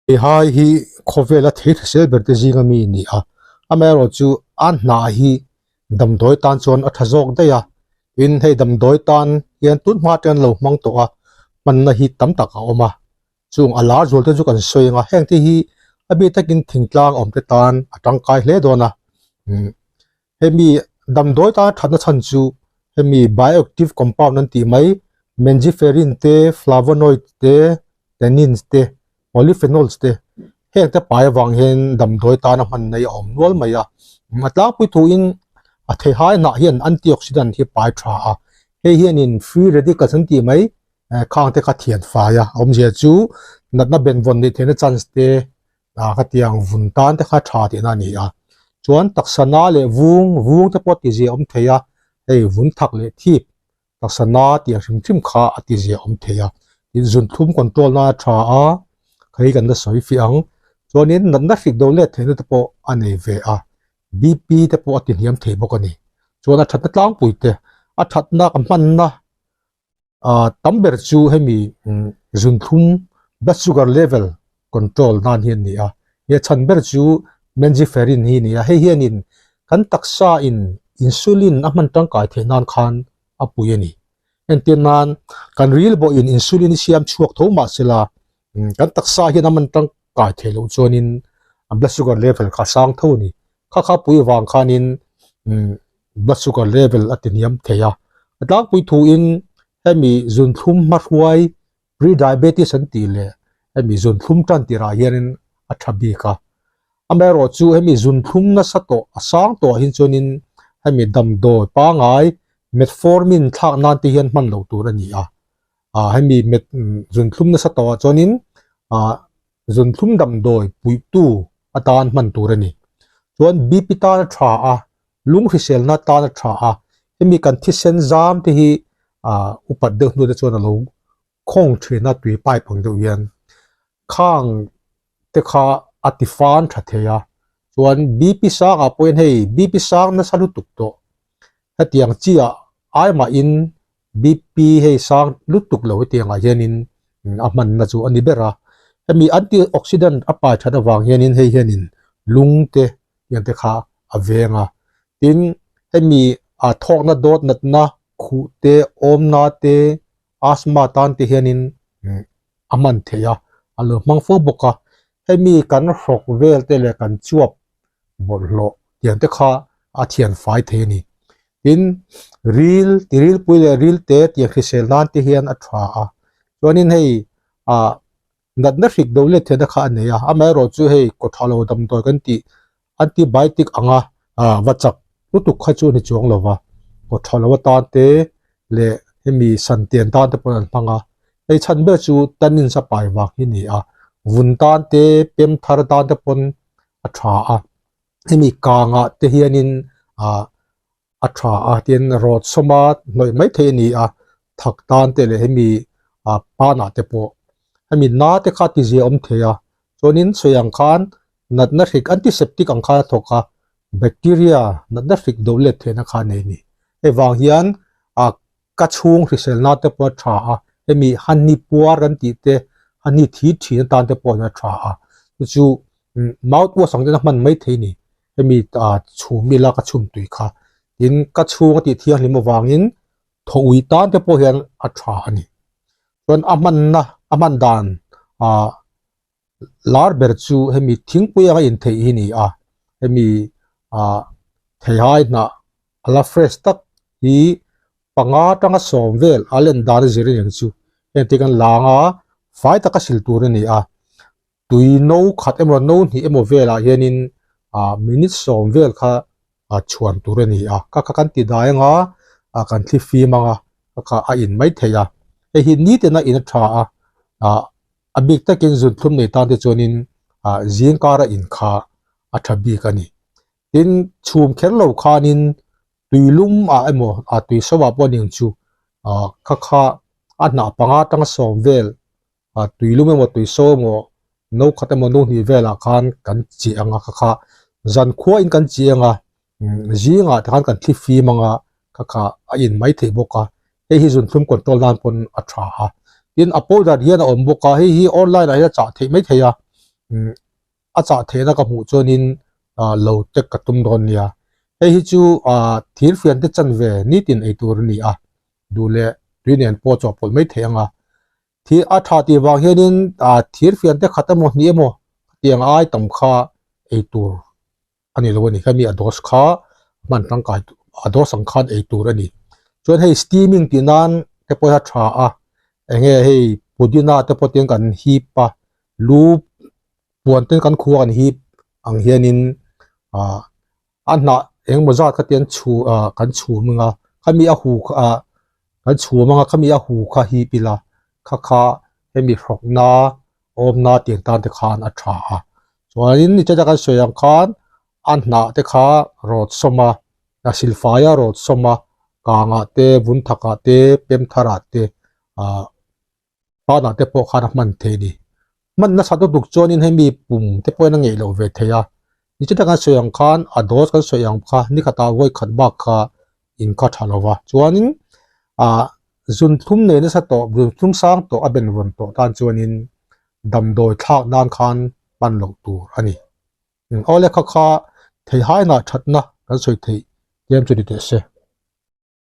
Theihai hi khawvela thei hrisel ber te zinga mi a ni a, amaherawhchu a hnah hi damdawi tan chuan a tha zawk daih a, tin hei damdawi tan hian tun hma te an lo hmang tawh a, hmanna hi tam tak a awm a, chung a lar zual te chu kan sawi ang a, heng te hi a bik takin thingtlang awm te tan a tangkai hle dawn a, umm hemi damdawi tan thatna chhan chu hemi bioactive compound an tih mai mangiferin te flavonoid te tannins te polyphenols te heng te pai avang hian damdawi tana hman nei a awm nual mai a a tlangpui thuin a theihai hnah hian antioxidant hi pai tha a hei hianin free radicals an tih mai khang te kha thian fai a awmzia chu natna benvawn neih theihna chance te ah ka tiang vun tan te kha tha tihna a ni a chuan taksa na leh vung vung te pawh tizia awm thei a hei vun thak leh thip taksa na tih ang hrim hrim kha a tizia awm thei a tin zunthlum control na a tha a kha hi kan la sawi fiah ang chuanin natna hrik do let theihna te pawh a nei ve a B_P te pawh a ti hniam thei bawk a ni chuan a thatna tlangpui te a thatna ka hmanna ah tam ber chu hemi zunthlum blood sugar level control nan hi a ni a he chhan ber chu mangiferin hi a ni a hei hianin kan taksa in insulin a hman tangkai theih nan khan a pui a ni entir nan kan ril bawhin insulin hi siam chhuak tho mah sela kan taksa hian a hman tangkai theih loh chuanin blood sugar level kha a sang tho a ni kha kha pui avang khanin blood sugar level a ti hniam thei a a tlangpui thuin hemi zunthlum hmahruai pre-diabetes an tih leh hemi zunthlum tan tirah hianin a tha bik a amaherawh chu hemi zunthlum nasa tawh a sang tawh ah hian chuanin hemi damdawi pangai metformin thlak nan te hian hman loh tur a ni a ah hemi met zunthlum nasa tawh ah chuanin ah zunthlum damdawi puihtu atan hman tur a ni chuan B_P tan a tha a lung hriselna tan a tha a hemi kan thisen zam te hi ah upat deuh hnu te chuan a lo khawng thin a tui pipe ang deuh hian khang te kha a ti fan tha thei a chuan B_P sang ah pawhin hei B_P sang nasa lutuk tawh hetiang chi ah ai mahin B_P hei sang lutuk lo hetiang ah hianin a hmanna chu a ni ber a hemi antioxidant a pai that avang hianin hei hianin lung te hian te kha a veng a tin hemi ah thawkna dawt natna khuh te awmna te asthma tan te hianin a hman theih a a lo hmang fo bawk a hemi kan hrawk vel te leh kan chuap bawlhhlawh tiang te kha a thian fai thei a ni tin ril ti rilpui leh ril te tiang hrisel nan te hian a tha a chuanin hei ah natna hrik do let theihna kha a nei a amaherawh chu hei kaw tha lo damdawi kan tih antibiotic anga ah va chak lutuk kha chu a ni chuang lo va kaw tha lo atan te leh hemi santen tan te pawh an hmang a hei chhan ber chu tannins a pai vang hi a ni a vun tan te pem thar tan te pawn a tha a hemi kangah te hianin ah a tha a tin rawt sawma hnawih mai theih a ni a thak tan te leh hemi ah panah te pawh hemi na te kha ti zia awm thei a chuanin sawi ang khan natna hrik antiseptic ang khan a thawk a bacteria natna hrik do let theihna kha a nei a ni hei vang hian ah ka chhung hriselna te pawh a tha a hemi honey puar kan tih te honey thi thin atan te pawh hian a tha a chu chu mouth wash ang ten a hman mai thei a ni hemi ah chhum ila ka chhum tui kha tin ka chhung a tih thianghlim avangin thaw ui tan te pawh hian a tha a ni chuan a hmanna a hman dan ah lar ber chu hemi thingpui anga intheih hi a ni a hemi ah theihai hnah a la fresh tak hi panga atanga sawm vel a len dan a zir aniang chu heng te kan lang a fai taka sil tur a ni a tui no khat emaw no hnih emaw velah hianin ah minute sawm vel kha ah chhuan tur a ni a ka kha kan ti dai anga ah kan thli fim anga ka kha a in mai thei a hei hi nitin a in a tha a ah a bik takin zunthlum nei tan te chuanin ah zing kara in kha a tha bik a ni tin chhum kher lo khanin tui lum ah emaw ah tui so ah pawh ning chu ah kha kha a hnah panga atanga sawm vel ah tui lum emaw tui so emaw no khat emaw no hnih velah khan kan chi ang a kha kha zan khua in kan chi ang a zingah te khan kan thli fim ang a kha kha a in mai theih bawk a hei hi zunthlum control nan pawn a tha a tin a powder hian a awm bawk a hei hi online ah hian a chah theih mai thei a. Umm a chah theihna ka hmuh chuanin ah lo tek ka tum dawn nia. Hei hi chu ah thir fian te chanve nitin ei tur a ni a, duh leh tui nen pawh chawhpawlh mai theih ang a. Thir a tha tih vang hianin ah thir fian te khat emaw hnih emaw tiang ai tam kha ei tur a ni lo a ni. Hemi a dose kha hman tangkai a dose ang khan ei tur a ni. Chuan hei steaming tih nan te pawh hi a tha a, eng nge hei pudina te pawh tiang kan hip a, lu puan te kan khua kan hip ang hianin ah a hnah engemaw zat kha tiang chhu ah kan chhum ang a, khami a hu kha ah kan chhum ang a khami a hu kha hip ila kha kha hemi hrawkna awmna tiang tan te khan a tha a chuanin nichina kan sawi ang khan a hnah te kha rawt sawm a a silfaia rawt sawm a kangah te vun thakah te pem tharah te ah panah te pawh khan a hman theih a ni. Hman nasa lutuk chuanin hemi pum te pawhin a ngeih loh ve theih a, nichina kan sawi ang khan a dose kan sawi ang kha ni khatah vawi khat bak kha in kha tha lo va chuanin ah zun thlum nei nasa tawh zun thlum sang tawh a ben vawn tawh tan chuanin damdawi thlak nan khan hman loh tur a ni. Awle kha kha theihai nghah thatna kan sawi theih tlem chu ni teh se.